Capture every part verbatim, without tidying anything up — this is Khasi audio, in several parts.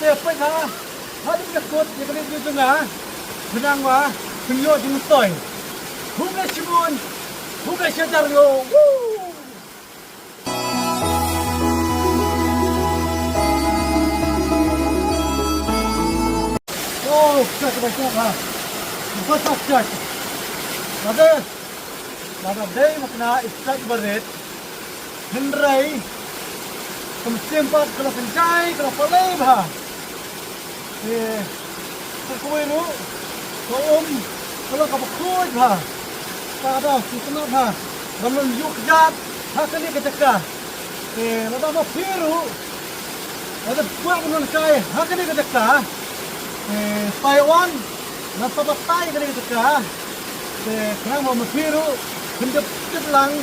Ïa peit ha, ha dep ïa kut ïa ka leit jong nga. Khnang ba pynïoh jingmyntoi. Khublei shibun, khublei shihajar nguh. Woo! Oh, kjat ba kjat ha. Ba kjat kjat. Lada, lada dei ma kane i kjat ba rit. Hynrei ka mynsiem pat ka la synshar, ka la pynlait bha. Eh, ka kawei ruh ka um ka long kaba khuid bha. Ka dei sngewtynnat bha ban ïoh kjat ha kane ka jaka. Eh, lada ma phi ruh lada kwah ban wan kai ha kane ka jaka, eh, sa ïa wan, ngan sa batai kane ka jaka. Te khnang ba ma phi ruh phin dep tip lang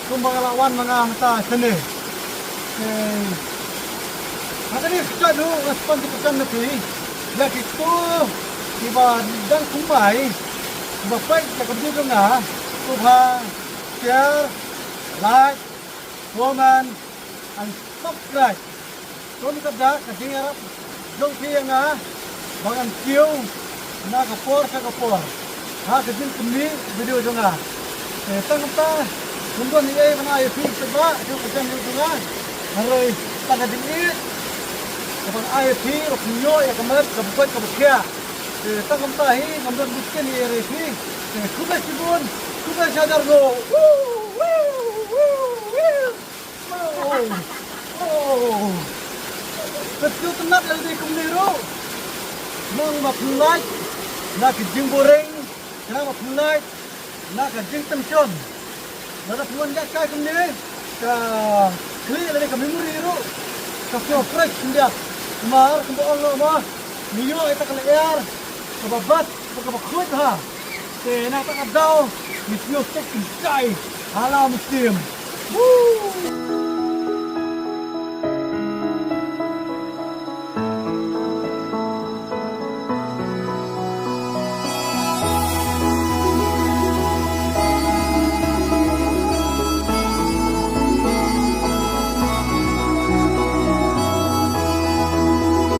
kumba nga la wan ma nga mynta shane. Te ha kane ka jaka ruh nga sngewbha ban kyntu ïa phi, ïa kito kiba dang kumbai, kiba peit ïa ka video jong nga, sngewbha share, like, comment and subscribe. Don ka dak ka jingïarap jong phi ïa nga ba ngan kiew na ka por sha ka por ha ka jingpynmih video jong nga. Eh, tang kumta ngam don ei ei ban ai ïa phi, sngewbha ïa ka jingïarap jong nga. Hynrei tang ka jingïeit kaban ai ïa phi, ba phin ïoh ïa ka met kaba koit kaba khiah. Eh, tang kumta hi ngam don bun sien ïa ïa phi. Eh, khublei shibun, khublei shihajar nguh. Woo, woo, woo, woo. Oh, oh. Ka sngewtynnat lada dei kumne ruh. Nang ba pynlait na ka jingboring, nang ba pynlait na ka jingtension. Lada pynwan ïaid kai kumne, ka khlieh lane ka memory ruh ka sngew fresh khyndiat. Namar kumba ong noh mo, ngi ïoh ïa kata ka lyer kaba bad bad kaba khuid bha. Te na kata ka daw ngi sngewsuk khyndiat ha la mynsiem. Woo!